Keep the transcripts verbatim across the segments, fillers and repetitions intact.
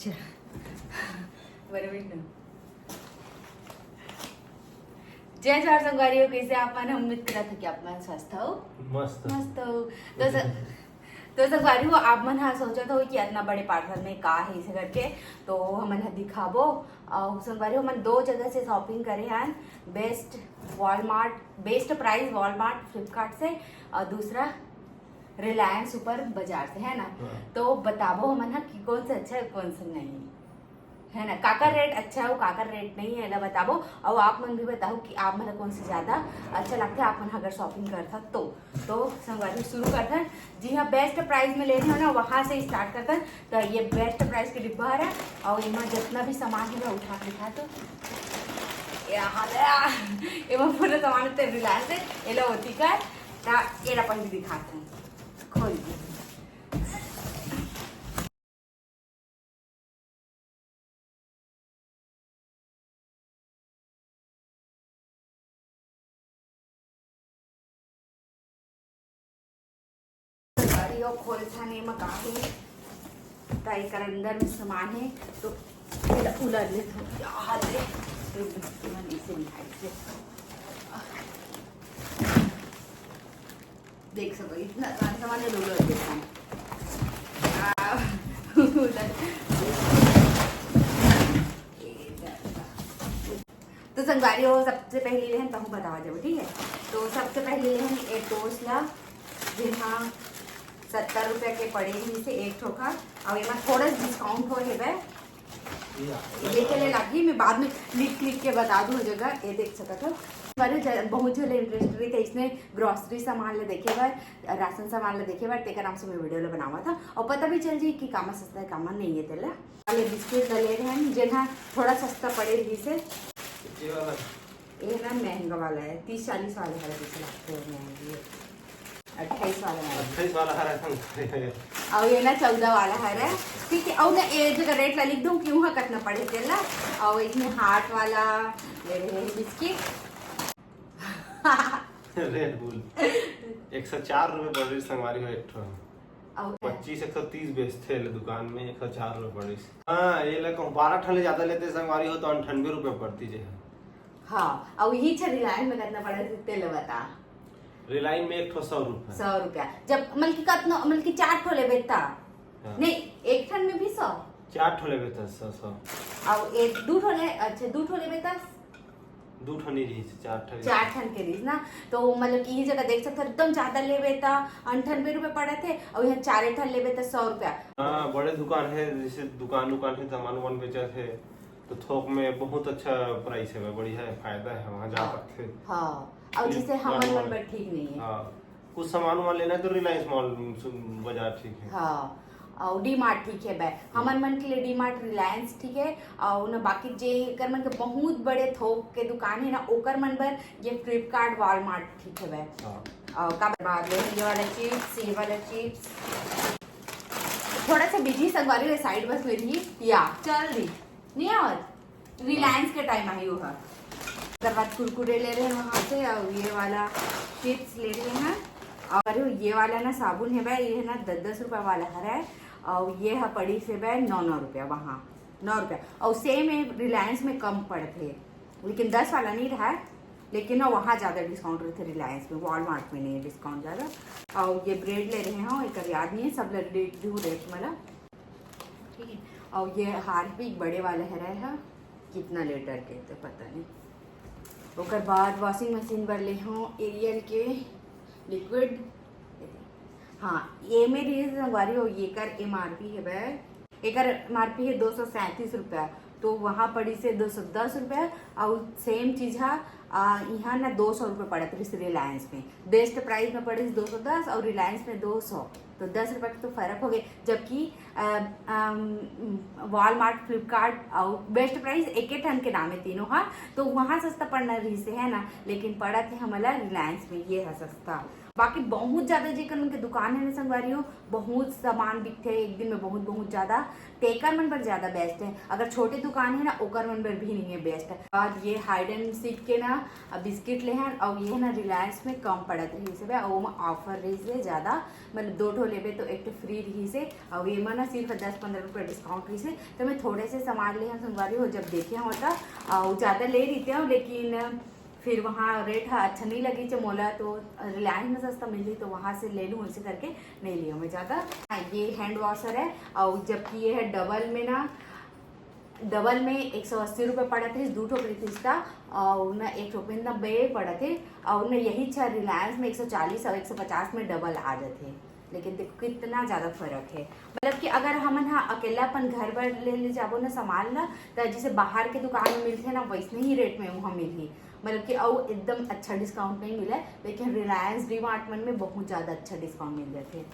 बरोबर ना? जय जोहार संगवारी हो, कइसे आप मन? हम उम्मीद करत हन कि आप मन स्वस्थ हो। मस्त। मस्त हो। तो स-, तो संगवारी हो, आप मन हा सोचत हो कि अतना बड़े पार्सल में का हे, इसे करके तो हमन हा दिखाबो। अउ संगवारी हो, हमन दो जगह से शॉपिंग करे हन, best Walmart, best price Walmart Flipkart से, और दूसरा रिलायंस सुपर बाजार से, है ना? हाँ। तो बताबो हमन हा कि कौन से अच्छा है, कौन से नहीं, है ना? काकर रेट अच्छा है, काकर रेट नहीं है, एला बताबो। और आप मन भी बताओ कि आप मन ला कौन से ज्यादा अच्छा लगता है, आप मन अगर शॉपिंग करता तो। तो संगवारी, शुरू करथन, जी हाँ, बेस्ट प्राइस में लेने हो ना, वहाँ से स्टार्ट करथन। तो ये बेस्ट प्राइस के डिब्बा हरा, और एमा जितना भी सामान है, मैं उठा के दिखा तो, ये हाल है, एमा पूरा सामान ते रिलायंस है, एला होती का, ता एला पहले दिखाते हैं, खोल के। गाड़ी और खोल छाने में काफी, ताई कर अंदर में सामान है, तो एला उलर ले तो क्या हाल है, तो मन इसे निकाल से। देख सको, इतना सारा सामान है, लोग देख सको। आ, उधर। तो संगवारी हो, सबसे पहले लेहन तहूँ बतावा जाबो, ठीक है? तो सबसे पहले लेहन एटोस ला, जेन हा सत्तर रुपया के पड़े रहिस हे एक ठो का, अउ एमा थोड़ा डिस्काउंट हो हेबे, ये चले लागी, मैं बाद में लिख लिख के बता दूँ जगह। ये देख सकत हो, बड़े ज-, बहुत झन इंटरेस्ट रहिथे इसने ग्रोसरी सामान ला देखे बर, राशन सामान ला देखे बर, तेकर नाम से मैं वीडियो ला बनावत हँव, अउ पता भी चल जाही कि कामा सस्ता है, कामा नहीं है, तेला। ये बिस्किट ला ले रहे हैं, जेन हा थोड़ा सस्ता पड़े रहिस हे। ये वाला? ये ना महंगा वाला है, तीस चालीस वाला है, जैसे लगते हो महंगी है। अट्ठाईस वाला है। अट्ठाईस वाला हरा है, हम खा रहे हैं। अउ ये ना चौदह वाला हरा है, ठीक है। अउ ना ये जगह रेट ला लिख दूँ कि वहाँ कितना पड़े तेला। अउ इसमें हार्ट वाला ले रहे हैं बिस्किट। Red bull. एक सौ चार रुपये पड़ रही संगवारी हो एक ठो। अउ पच्चीस, एक सौ तीस बेचथे ले दुकान में, एक सौ चार रुपये पड़ रही। हाँ, ये ले कहूँ बारह ठन ले ज्यादा लेते संगवारी हो तो अंठानवे रुपये पड़ती जे है। हाँ, अउ यही छे रिलायंस में कितना पड़े थे, तेला बता। रिलायंस में एक ठो सौ रुपये। सौ रुपया। जब, मतलब कि कितना, मतलब कि चार ठो लेबे ता? हाँ। नहीं, एक ठन में भी सौ। चार ठो लेबे ता सौ, सौ। अउ एक, दू ठो ले, अच्छा, दू ठो लेबे ता? दू ठन ही रहिस, चार ठन। चार ठन के रहिस ना, तो मतलब कि यही जगह देख सकते हो, एकदम ज्यादा लेबे ता अंठानवे रुपये पड़त हे, अउ यहाँ चार ठन लेबे ता सौ रुपया। हाँ, बड़े दुकान है, जैसे दुकान उकान है, सामान उमान बेचत है, तो थोक में बहुत अच्छा प्राइस है, बढ़िया है, फायदा है, वहाँ जा हाँ, सकते हैं। हाँ, और ये जैसे हमन मन बर ठीक नहीं है। हाँ, कुछ सामान उमान लेना है तो रिलायंस मॉल, बाजार ठीक है। हाँ, और डी मार्ट ठीक है बे, हमन मन के लिए डी मार्ट, रिलायंस ठीक है, और ना बाकी जे कर मन के बहुत बड़े थोक के दुकान है ना, ओकर मन बर ये फ्लिपकार्ट, वॉलमार्ट ठीक है बे। हाँ। और का बाद में ये वाला चिप्स, ये वाला चिप्स, थोड़ा सा बिजी संगवारी हुए साइड बस में रही या चल दी नहीं और रिलायंस के टाइम आई हुआ। ओकर बाद कुरकुरे ले रहे हैं वहाँ से, और ये वाला चिप्स ले रहे हैं, और ये वाला ना साबुन है भाई, ये है ना दस दस रुपया वाला हर है, और ये है पड़ी से भाई नौ नौ रुपया, वहाँ नौ रुपया। और सेम है रिलायंस में कम पड़ते, लेकिन दस वाला नहीं रहा है, लेकिन ना वहाँ ज़्यादा डिस्काउंट रहते रिलायंस में, वॉलमार्ट में नहीं है डिस्काउंट ज़्यादा। और ये ब्रेड ले रहे हो, एक याद नहीं है, सब ले दू रेट मला, ठीक है। और ये हारपिक बड़े वाला है रहे है, कितना लीटर के तो पता नहीं। ओकर बाद वॉशिंग मशीन बर ले हो एरियल के लिक्विड। हाँ, ये मेरी संगवारी हो, ये कर एम आर पी है बे, एकर एम आर पी है दो सौ सैंतीस रुपया, तो वहाँ पड़ी से दो सौ दस रुपया। और सेम चीज हा, आ, यहाँ ना दो सौ रुपये पड़त रहिस रिलायंस में, बेस्ट प्राइस में पड़े दो सौ दस और रिलायंस में दो सौ, तो दस रुपये का तो फर्क हो गया। जबकि वॉलमार्ट, फ्लिपकार्ट और बेस्ट प्राइस एक ठन के नाम है तीनों हा, तो वहाँ सस्ता पड़ना रहिस है ना, लेकिन पड़त है हमला रिलायंस में, ये है सस्ता। बाकी बहुत ज्यादा जेकर मन के दुकान हे ना संगवारी हो, बहुत सामान बिकथे एक दिन में, बहुत बहुत ज्यादा, तेकर मन बर ज्यादा बेस्ट हे। अगर छोटे दुकान हे ना, ओकर मन बर भी नहीं है बेस्ट। बाद ये हाइड एंड सीक के ना बिस्किट ले हन, और ये ना रिलायंस में कम पड़त रहिस हे, और ओमा ऑफर रहिस हे ज्यादा, मतलब दो ठो लेबे तो एक ठो फ्री रहिस हे, और ये मा ना सिर्फ दस पंद्रह रुपये डिस्काउंट रहिस हे। तो मैं थोड़े से सामान ले हन संगवारी हो, जब देखे हो तो, और ज्यादा ले रहितेव, लेकिन फिर वहाँ रेट ह अच्छा नहीं लगिस मोला, तो रिलायंस में सस्ता मिलही तो वहाँ से ले लूँ, ऐसे करके नहीं लिया मैं ज्यादा। हाँ, ये हैंड वॉशर है, और जबकि ये है डबल में ना, डबल में एक सौ अस्सी रुपये पड़त रहिस, दू ठो पड़त रहिस ता, और ना एक ठो में नब्बे पड़त हे, और ना यही छा रिलायंस में एक सौ चालीस और एक सौ पचास में डबल आ जाथे। लेकिन देखो कितना ज्यादा फर्क है, मतलब कि अगर हमन हा अकेला अपन घर बर ले, ले जाबो ना सामान ला, त जैसे बाहर के दुकान में मिलथे ना, वैसने ही रेट में वहाँ मिलही, मतलब कि अउ एकदम अच्छा डिस्काउंट नहीं मिले, लेकिन रिलायंस डी मार्ट मन में बहुत ज्यादा अच्छा डिस्काउंट मिल जाथे।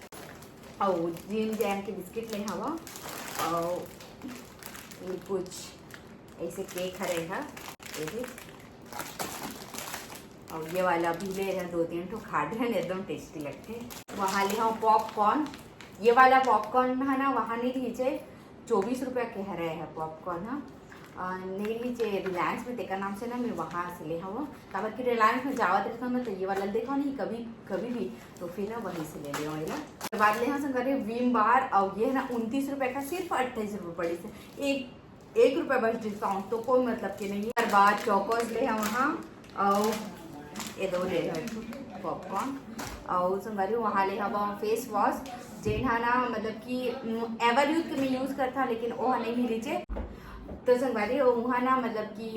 अउ जिम जैम के बिस्किट ले हवा, अउ ये कुछ ऐसे केक हरे हा, ये भी। और ये वाला भी ले रहे, दो तीन ठो खा रहे हैं, एकदम टेस्टी लगते हैं। वहाँ ले हम पॉपकॉर्न, ये वाला पॉपकॉर्न है ना, वहाँ नहीं रहिचे, चौबीस रुपया के हरे है पॉपकॉर्न, हाँ। अ, नहीं रहिचे रिलायंस में, तेकर नाम से ना मैं वहाँ से ले हूँ, काबर कि रिलायंस में जावत रहता हूँ ना, तो ये वाला देखो नहीं कभी, कभी भी, तो फिर ना वहीं से ले ले वाला। उसके बाद ले हम संग करे विम बार, और ये है ना उनतीस रुपये का, सिर्फ अट्ठाईस रुपये पड़ी से एक एक रुपया बस डिस्काउंट, तो कोई मतलब के नहीं है। ओकर बाद चोकोज ले हवा, हाँ, और ये दो ले हवा पॉपकॉर्न, और संगवारी वहाँ ले हवा फेस वॉश, जेन हा ना मतलब कि एवर यूथ के मैं यूज करता, लेकिन वो नहीं मिली चे। तो संगवारी वहाँ ना मतलब कि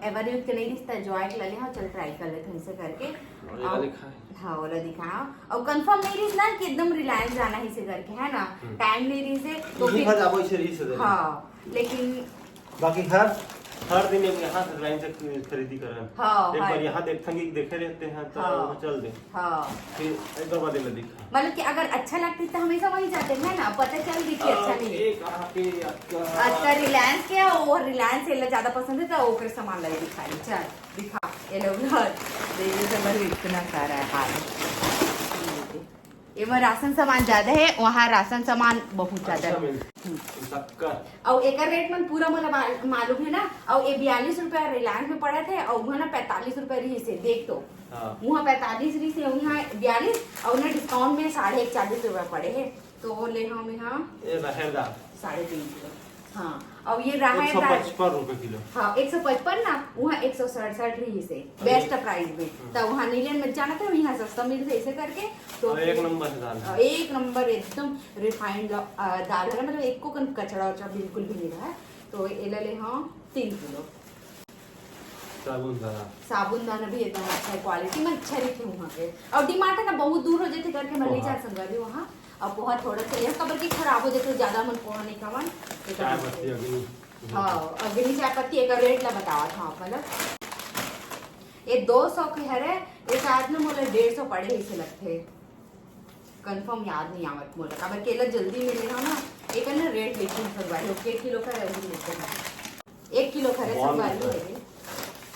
एवर यूथ के नहीं रिहिस, जॉय के ले हवा, चल ट्राई कर लेते हैं इसे करके। और ये और वाली खाए। हाँ, ओला दिखा। और कंफर्म नहीं रहिस ना कि एकदम रिलायंस जाना है इसे करके, है ना? हम्म। टाइम नहीं रहिस हे, तो यही फिर बात आप इसे रहिस हे। हाँ, लेकिन बाकी हर, हर दिन एक यहाँ से लाइन से खरीदी करन। हाँ, एक हाँ। बार यहाँ देखथन कि देखे रहते हैं, तो हाँ। वहाँ चल दे। हाँ। फिर एक बार बाद में दिखा। मतलब कि अगर अच्छा लगता तो हमेशा वहीं जाते हैं ना, पता चल गई कि अच्छा नहीं। एक आके अतका अतका रिलायंस के, वो रिलायंस एला ज्यादा पसंद है, तो ओकर सामान लाई दिखाई। चल, दिखा, ये लो घर। देखिए, सब इतना सारा है हाल। ये में राशन सामान ज्यादा है, वहाँ राशन सामान बहुत ज्यादा अच्छा है। मिल-, हम्म। शक्कर। और एकर रेट मन पूरा मोला मा-, मालूम है ना। और ये बयालीस रुपया रिलायंस में पड़ा थे, और वहाँ ना पैंतालीस रुपया रहिस हे, देख तो। हाँ। वहाँ पैंतालीस रहिस हे, वहाँ बयालीस, और ना डिस्काउंट में साढ़े इकतालीस रुपया पड़े हैं, तो वो ले हम यहाँ ये रहेगा। साढ़े तीन किलो। हाँ, और ये राहर एक सौ पचपन रुपए किलो। हाँ, एक सौ पचपन ना, वहाँ एक सौ सड़सठ रहिस हे, बेस्ट प्राइस में। हम्म। तो वहाँ नीलम में जाना था, यहाँ सस्ता मिल जाए इसे करके। तो और एक फिर नंबर है दाल। और एक नंबर एकदम रिफाइंड दाल है, मतलब एको कन कचड़ा उचड़ा बिल्कुल भी नहीं रहा है। तो एला ले हाँ तीन किलो। साबुन दाना। साबुन दाना भी एकदम अच्छा है, क्वालिटी में अच्छा रखे वहाँ के। और डी मार्ट है ना, बहुत दूर हो जाते करके मैं नहीं जा संगवारी वहाँ। अब पोहा थोड़ा सा, यह कबर की खराब हो जाते, ज्यादा मन पोहा नहीं खावन। चाय पत्ती अग्नि। हाँ, अग्नि चाय पत्ती एक रेट ला बतावा था आप, मतलब ये दो सौ के हरे, ये शायद ना मोला डेढ़ सौ पड़े ही से लगते। कंफर्म याद नहीं आवत मोला, काबर केला जल्दी मिले हो ना, एक ना रेट लिखी संगवारी, ओके किलो का रेट लिखते हैं। एक किलो खरे बॉर्न संगवारी मीठा।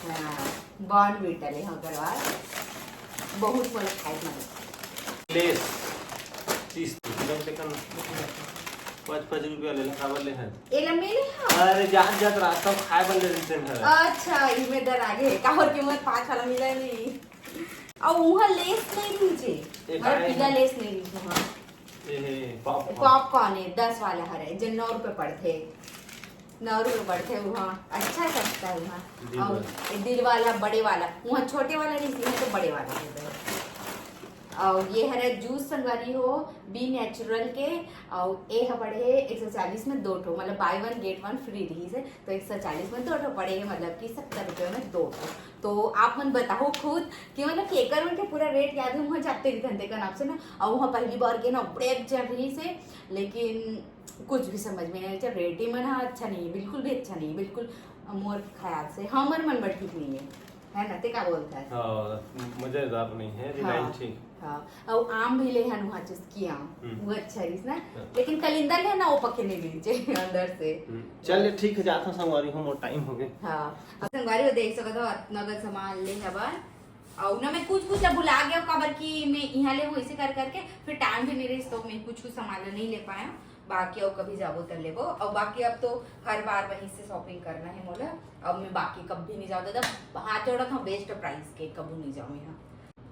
है। हाँ, बॉर्न मीठा ले हाँ करवा। बहुत मोला खाए मन। लेस, तीस, कम से कम पाँच, पाँच रुपया ले ला, काबर ले है? एला मिले हाँ। अरे, जात जात रास्ता में खाए बर ले लेते हैं घर। अच्छा, इमे डर आगे है। काबर कि मोर पाँच वाला मिला नहीं। और वहाँ लेस नहीं दीजिए। ए, मतलब, काहे पीला है? लेस नहीं दीजिए, हाँ। ए, हे, पॉपकॉर्न। पॉपकॉर्न है, दस वाला हरे, जो नौ रुपये पड़ते। नौ रुपये पड़ते वहाँ, अच्छा सस्ता है वहाँ। दिल और वाला। ये दिल वाला, बड़े वाला, वहाँ छोटे वाला नहीं, यहाँ तो बड़े वाला होता है। और ये हरे जूस संगवारी हो, बी नेचुरल के, और ए ह पड़े है एक सौ चालीस में दो ठो, मतलब buy one get one free रहिस हे, तो एक सौ चालीस में दो ठो पड़े है, मतलब कि सत्तर रुपये में दो ठो। तो आप मन बताओ खुद कि मतलब कि एकर मन के पूरा रेट याद है, वहाँ जाते रहिथन तेकर नाम से ना, और वहाँ पहली बार के ना बड़े अच्छा रहिस हे, लेकिन कुछ भी समझ में नहीं आया, रेट ही मन हा अच्छा नहीं है, बिल्कुल भी अच्छा नहीं है, बिल्कुल मोर ख्याल से हमर मन बर ठीक नहीं है, है ना? ते का बोलता है? हाँ, मजेदार नहीं है, हाँ, रिलायंस ठीक। हाँ, और आम भी ले हन वहाँ चुस्की आम, हम्म। वो अच्छा रहिस ना, हाँ। लेकिन कलिंदर ले ना, वो पके नहीं रहिस हे अंदर से। हम्म। चल, ठीक है, जाता हूँ संगवारी हो, मोर टाइम हो गए। हाँ, अब संगवारी हो देख सकते हो, इतना का सामान ले हवन। अउ ना मैं कुछ कुछ ला भुला गया हूँ, काबर कि मैं इहाँ ले हूँ, इसे कर करके फिर टाइम भी नहीं रहिस, तो मैं कुछ कुछ सामान ला नहीं ले पाया हूँ। बाकी अउ कभी जाबो त लेबो। अउ बाकी अब तो हर बार वहीं से शॉपिंग करना है मोला। अब मैं बाकी कभी नहीं जाऊँ दादा, हाथ जोड़त हूँ, बेस्ट प्राइस के कभी नहीं जाऊँ यहाँ।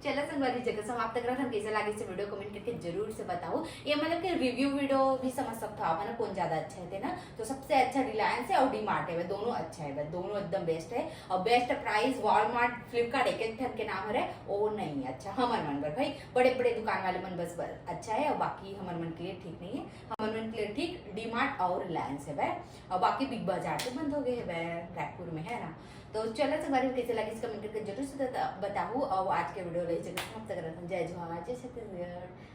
चला संगवारी, जगह समाप्त करत हन। कैसे लागिस वीडियो, कमेंट करके जरूर से बताओ। ये मतलब कि रिव्यू वीडियो भी समझ सकते हो आप, है ना, कौन ज्यादा अच्छा है, है ना। तो सबसे अच्छा रिलायंस है और डी मार्ट है, दोनों अच्छा है, दोनों एकदम बेस्ट है। और बेस्ट प्राइस वॉलमार्ट, फ्लिपकार्ट, एक एक ठन के नाम हरे, वो नहीं है अच्छा हमर मन बर भाई। बड़े बड़े दुकान वाले मन बस, बस अच्छा है, और बाकी हमर मन के लिए ठीक नहीं है। हमर मन के लिए ठीक डी मार्ट और रिलायंस है भाई। और बाकी बिग बाजार तो बंद हो गए है भाई रायपुर में, है ना। तो चला संगवारी, कैसे लागिस कमेंट करके जरूर से बता-, बताहू। और आज के वीडियो ला इही जगह समाप्त करत हन। जय जोहार, जय छत्तीसगढ़।